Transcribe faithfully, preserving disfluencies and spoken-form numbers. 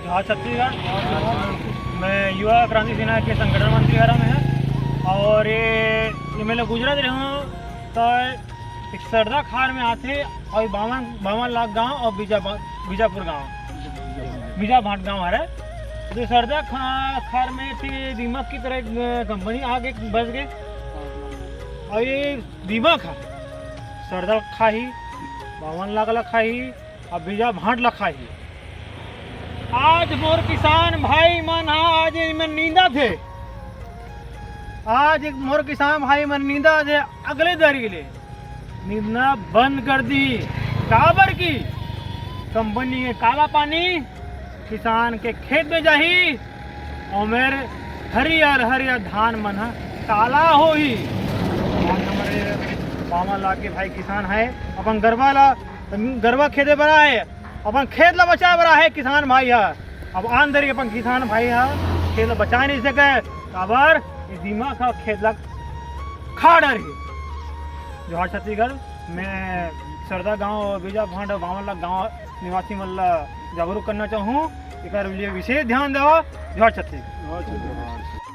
आज छत्तीसगढ़, मैं युवा क्रांति सेना के संगठन मंत्री हरा मैं है। और ये, ये मैं गुजरात रहे हूँ, तो एक सरदा खार में आथे और बावन बावन लाख गांव और बीजा बीजापुर गांव, बीजा भाट गांव हरे। तो सरदा खा, खार में एक दीमक की तरह एक कंपनी आके बस गए। और ये दीमक है, सरदा खाही, बावन लाख ला खाही, अब बीजा भांट ला खाही। आज मोर किसान भाई मन हा आज एमन नींदत हे। आज एक मोर किसान भाई मन नींदत हे, अगले दरी ले नींदना बंद कर दी। काबर की कंपनी के काला पानी किसान के खेत में जाही, और मेरे हरियर हरियर धान मन ह काला होही। आज हमरे बावन लाख के भाई किसान है, अपन गरवा ला, गरवा खेदे बर आए, अपन खेत ला बचाए बर आहे किसान भाई ह। अब आन दरी अपन किसान भाई ह खेत ला बचा नहीं सके, काबर ये दीमक ह खेत ला खा डरही। जोहार छत्तीसगढ़। मैं सरदा गांव, बीजा भांट, बावन लाख गांव निवासी मन ला जागरूक करना चाहूँ, एकर लिए विशेष ध्यान देवा। जोहार छत्तीसगढ़।